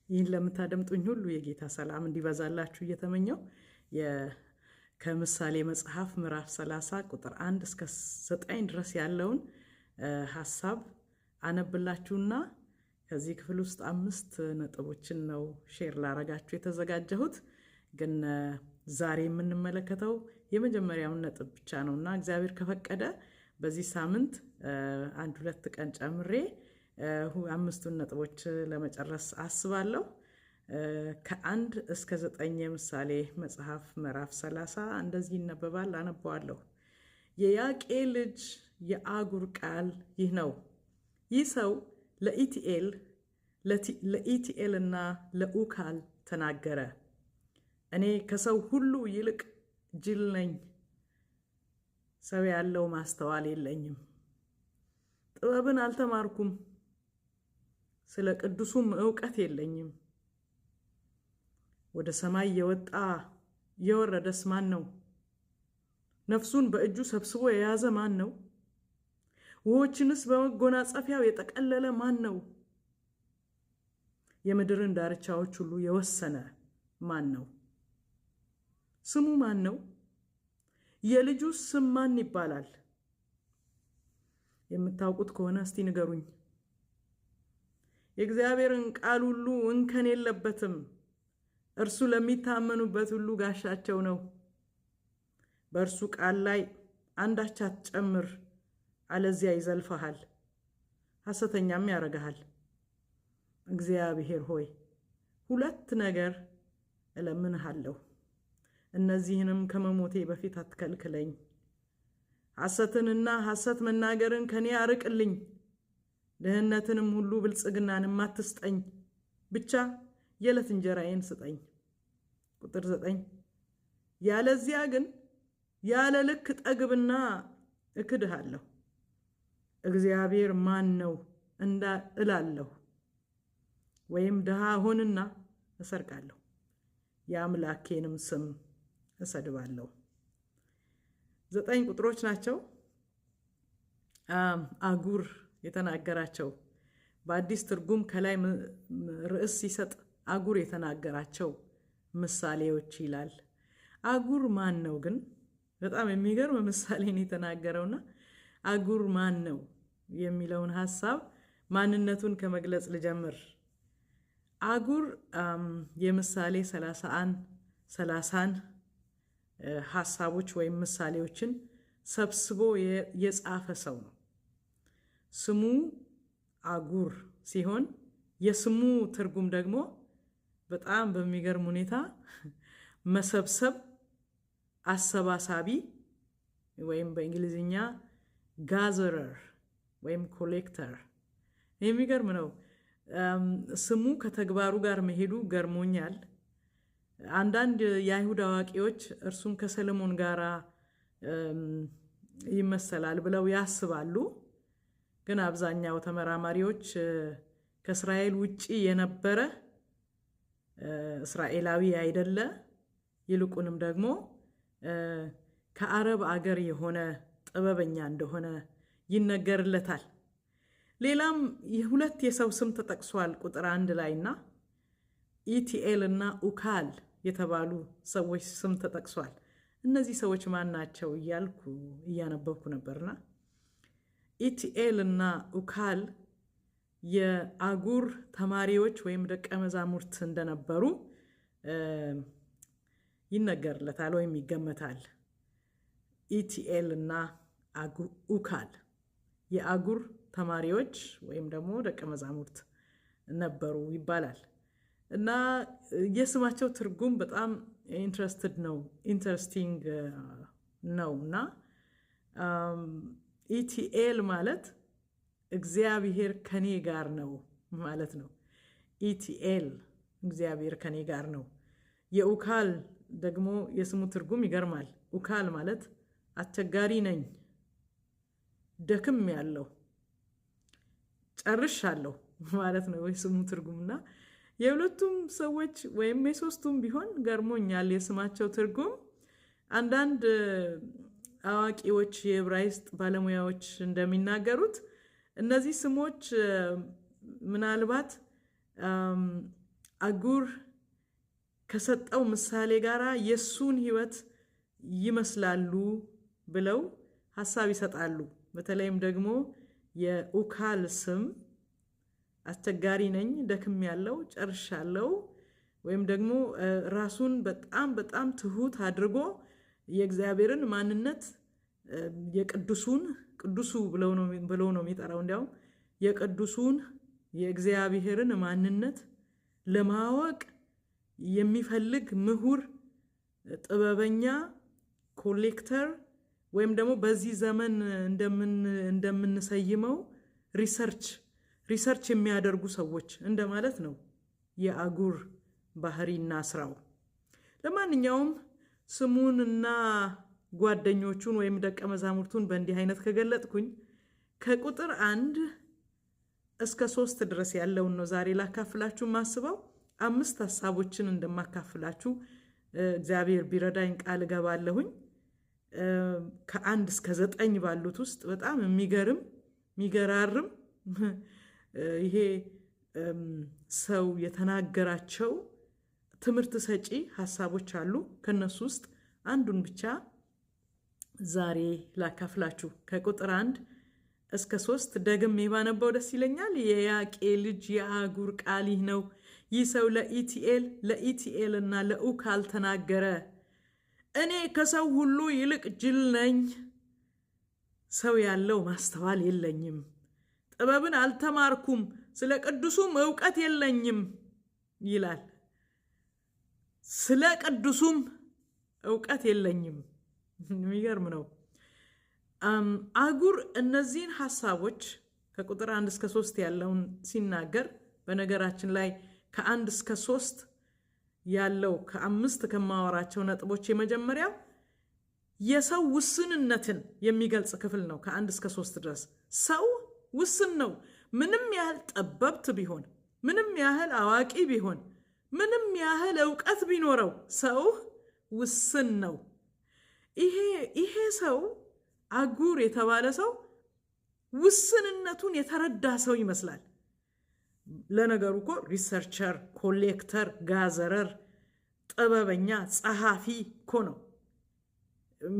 ይህን ለምታደምጡኝ ሁሉ የጌታ ሰላም እንዲበዛላችሁ እየተመኘው ከምሳሌ መጽሐፍ ምዕራፍ 30 ቁጥር 1 እስከ 9 ድረስ ያለውን ሀሳብ አነብላችሁና ከዚህ ክፍል ውስጥ 5 ነጥቦችን ነው share ላረጋችሁ የተዘጋጀሁት። ግን ዛሬ የምንመለከተው የመጀመሪያውን ነጥብ ብቻ ነውና እግዚአብሔር ከፈቀደ በዚህ ሳምንት 1-2 ቀን ጨምሬ 5ቱን ነጥቦች ለመጨረስ አስባለሁ። ከ1 እስከ 9 የምሳሌ መጽሐፍ ምዕራፍ 30 እንደዚህ ይነበባል፣ አነበዋለሁ። የያቄ ልጅ የአጉር ቃል ይህ ነው። ይህ ሰው ለኢቲኤልና ለኡካል ተናገረ። እኔ ከሰው ሁሉ ይልቅ ጅል ነኝ፣ ሰው ያለው ማስተዋል የለኝም። ጥበብን አልተማርኩም፣ ስለ ቅዱሱም ዕውቀት የለኝም። ወደ ሰማይ የወጣ የወረደስ ማን ነው? ነፍሱን በእጁ ሰብስቦ የያዘ ማን ነው? ውሆችንስ በመጎናጸፊያው የጠቀለለ ማን ነው? የምድርን ዳርቻዎች ሁሉ የወሰነ ማን ነው? ስሙ ማን ነው? የልጁ ስም ማን ይባላል? የምታውቁት ከሆነ እስቲ ንገሩኝ። የእግዚአብሔርን ቃል ሁሉ እንከን የለበትም። እርሱ ለሚታመኑበት ሁሉ ጋሻቸው ነው። በእርሱ ቃል ላይ አንዳች አትጨምር፣ አለዚያ ይዘልፈሃል፣ ሐሰተኛም ያደርግሃል። እግዚአብሔር ሆይ 2 ነገር እለምንሃለሁ፣ እነዚህንም ከመሞቴ በፊት አትከልክለኝ። ሐሰትንና ሐሰት መናገርን ከኔ አርቅልኝ፣ ድህነትንም ሁሉ ብልጽግናንም አትስጠኝ፣ ብቻ የዕለት እንጀራዬን ስጠኝ። ቁጥር 9 ያለዚያ ግን ያለ ልክ ጠግብና እክድሃለሁ፣ እግዚአብሔር ማን ነው እላለሁ፣ ወይም ድሃ ሆንና እሰርቃለሁ፣ የአምላኬንም ስም እሰድባለሁ። 9 ቁጥሮች ናቸው አጉር የተናገራቸው። በአዲስ ትርጉም ከላይ ርዕስ ሲሰጥ አጉር የተናገራቸው ምሳሌዎች ይላል። አጉር ማን ነው ግን? በጣም የሚገርም ምሳሌን የተናገረውና አጉር ማን ነው የሚለውን ሐሳብ ማንነቱን ከመግለጽ ልጀምር። አጉር የምሳሌ 30 ሐሳቦች ወይም ምሳሌዎችን ሰብስቦ የጻፈ ሰው ነው። ስሙ አጉር ሲሆን የስሙ ትርጉም ደግሞ በጣም በሚገርም ሁኔታ መሰብሰብ፣ አሰባሳቢ ወይም በእንግሊዝኛ gatherer ወይም collector። የሚገርም ነው። ስሙ ከተግባሩ ጋር መሄዱ ገርሞኛል። አንዳንድ የአይሁድ አዋቂዎች እርሱን ከሰለሞን ጋር ይመሰላል ብለው ያስባሉ። ግን አብዛኛው ተመራማሪዎች ከእስራኤል ውጪ የነበረ እስራኤላዊ አይደለ፣ ይልቁንም ደግሞ ከአረብ አገር የሆነ ጥበበኛ እንደሆነ ይነገርለታል። ሌላም የሁለት የሰው ስም ተጠቅሷል ቁጥር 1 ላይና ኢቲኤል እና ኡካል የተባሉ ሰዎች ስም ተጠቅሷል። እነዚህ ሰዎች ማን ናቸው እያልኩ እያነበብኩ ነበርና ኢቲኤል እና ኡካል የአጉር ተማሪዎች ወይም ደቀ መዛሙርት እንደነበሩ ይነገርለታል ወይም ይገመታል። ኢቲኤል እና ኡካል የአጉር ተማሪዎች ወይም ደግሞ ደቀ መዛሙርት ነበሩ ይባላል። እና የስማቸው ትርጉም በጣም interesting ነውና ኢቲኤል ማለት እግዚአብሔር ከኔ ጋር ነው ማለት ነው። ኢቲኤል እግዚአብሔር ከኔ ጋር ነው። የኡካል ደግሞ የስሙ ትርጉም ይገርማል። ኡካል ማለት አስቸጋሪ ነኝ፣ ደክም ያለው፣ ጨርሻለሁ ማለት ነው የስሙ ትርጉምና የሁለቱም ሰዎች ወይም የሶስቱም ቢሆን ገርሞኛል የስማቸው ትርጉም። አንዳንድ አዋቂዎች የዕብራይስጥ ባለሙያዎች እንደሚናገሩት እነዚህ ስሞች ምናልባት አጉር ከሰጠው ምሳሌ ጋር የእሱን ሕይወት ይመስላሉ ብለው ሀሳብ ይሰጣሉ። በተለይም ደግሞ የኡካል ስም አስቸጋሪ ነኝ፣ ደክም ያለው ጨርሻለው፣ ወይም ደግሞ ራሱን በጣም በጣም ትሁት አድርጎ የእግዚአብሔርን ማንነት የቅዱሱን፣ ቅዱሱ ብሎ ነው የሚጠራው። እንዲያውም የቅዱሱን የእግዚአብሔርን ማንነት ለማወቅ የሚፈልግ ምሁር፣ ጥበበኛ፣ collector ወይም ደግሞ በዚህ ዘመን እንደምንሰይመው research የሚያደርጉ ሰዎች እንደማለት ነው የአጉር ባህሪና ስራው። ለማንኛውም ስሙን እና ጓደኞቹን ወይም ደቀ መዛሙርቱን በእንዲህ አይነት ከገለጥኩኝ ከቁጥር 1 እስከ 3 ድረስ ያለውን ነው ዛሬ ላካፍላችሁ ማስበው። አምስት ሀሳቦችን እንደማካፍላችሁ እግዚአብሔር ቢረዳኝ ቃል እገባለሁኝ። ከ1 እስከ 9 ባሉት ውስጥ በጣም የሚገርም የሚገራርም ይሄ ሰው የተናገራቸው ትምህርት ሰጪ ሀሳቦች አሉ። ከነሱ ውስጥ አንዱን ብቻ ዛሬ ላካፍላችሁ። ከቁጥር 1 እስከ 3 ደግሜ ባነበው ደስ ይለኛል። የያቄ ልጅ የአጉር ቃል ይህ ነው። ይህ ሰው ለኢቲኤል እና ለኡካል ተናገረ። እኔ ከሰው ሁሉ ይልቅ ጅል ነኝ፣ ሰው ያለው ማስተዋል የለኝም፣ ጥበብን አልተማርኩም፣ ስለ ቅዱሱም እውቀት የለኝም ይላል። ስለ ቅዱሱም እውቀት የለኝም። የሚገርም ነው። አጉር እነዚህን ሀሳቦች ከቁጥር 1 እስከ 3 ያለውን ሲናገር፣ በነገራችን ላይ ከ1 እስከ 3 ያለው ከአምስት ከማወራቸው ነጥቦች የመጀመሪያው የሰው ውስንነትን የሚገልጽ ክፍል ነው። ከ1 እስከ 3 ድረስ ሰው ውስን ነው። ምንም ያህል ጠበብት ቢሆን፣ ምንም ያህል አዋቂ ቢሆን፣ ምንም ያህል እውቀት ቢኖረው ሰው ውስን ነው። ይሄ ሰው አጉር የተባለ ሰው ውስንነቱን የተረዳ ሰው ይመስላል። ለነገሩ እኮ researcher፣ collector፣ gatherer፣ ጥበበኛ፣ ጸሐፊ እኮ ነው።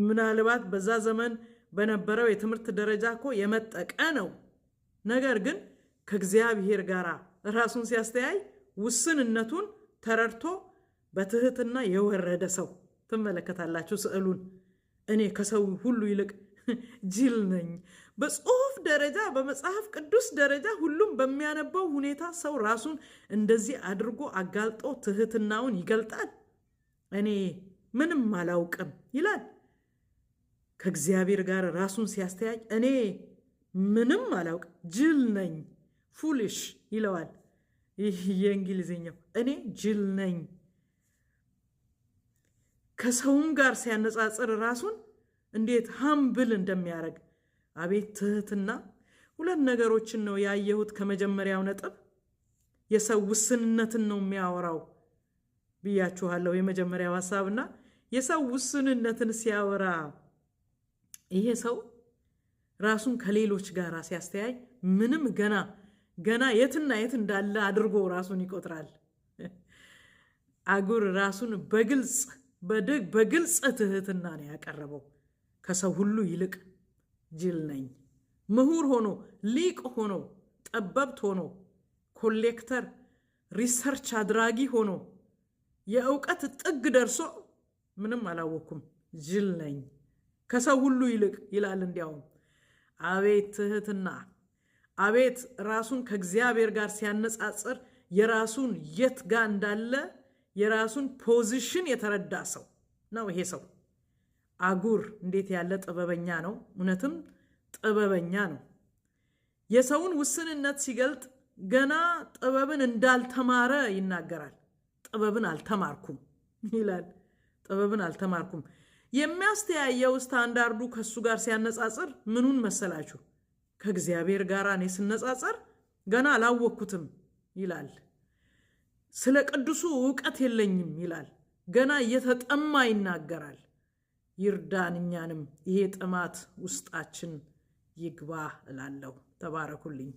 ምናልባት በዛ ዘመን በነበረው የትምህርት ደረጃ እኮ የመጠቀ ነው። ነገር ግን ከእግዚአብሔር ጋር ራሱን ሲያስተያይ ውስንነቱን ተረድቶ በትህትና የወረደ ሰው ትመለከታላችሁ ስዕሉን። እኔ ከሰው ሁሉ ይልቅ ጅል ነኝ። በጽሁፍ ደረጃ፣ በመጽሐፍ ቅዱስ ደረጃ ሁሉም በሚያነበው ሁኔታ ሰው ራሱን እንደዚህ አድርጎ አጋልጦ ትህትናውን ይገልጣል። እኔ ምንም አላውቅም ይላል። ከእግዚአብሔር ጋር ራሱን ሲያስተያይ እኔ ምንም አላውቅ፣ ጅል ነኝ፣ foolish ይለዋል። ይህ የእንግሊዝኛው እኔ ጅል ነኝ። ከሰውም ጋር ሲያነጻጽር ራሱን እንዴት humble እንደሚያደርግ፣ አቤት ትህትና! ሁለት ነገሮችን ነው ያየሁት። ከመጀመሪያው ነጥብ የሰው ውስንነትን ነው የሚያወራው ብያችኋለሁ። የመጀመሪያው ሀሳብና የሰው ውስንነትን ሲያወራ ይሄ ሰው ራሱን ከሌሎች ጋር ሲያስተያይ ምንም ገና ገና የትና የት እንዳለ አድርጎ ራሱን ይቆጥራል። አጉር ራሱን በግልጽ ትህትና ነው ያቀረበው። ከሰው ሁሉ ይልቅ ጅል ነኝ። ምሁር ሆኖ፣ ሊቅ ሆኖ፣ ጠበብት ሆኖ፣ collector፣ research አድራጊ ሆኖ፣ የእውቀት ጥግ ደርሶ ምንም አላወኩም፣ ጅል ነኝ ከሰው ሁሉ ይልቅ ይላል። እንዲያውም አቤት ትህትና! አቤት ራሱን ከእግዚአብሔር ጋር ሲያነጻጽር የራሱን የት ጋር እንዳለ የራሱን position የተረዳ ሰው ነው ይሄ ሰው። አጉር እንዴት ያለ ጥበበኛ ነው! እውነትም ጥበበኛ ነው። የሰውን ውስንነት ሲገልጥ ገና ጥበብን እንዳልተማረ ይናገራል። ጥበብን አልተማርኩም ይላል። ጥበብን አልተማርኩም። የሚያስተያየው ስታንዳርዱ ከሱ ጋር ሲያነጻጽር ምኑን መሰላችሁ? ከእግዚአብሔር ጋር እኔ ስነጻጸር ገና አላወቅኩትም ይላል። ስለ ቅዱሱ እውቀት የለኝም ይላል። ገና እየተጠማ ይናገራል። ይርዳን፣ እኛንም ይሄ ጥማት ውስጣችን ይግባ እላለሁ። ተባረኩልኝ።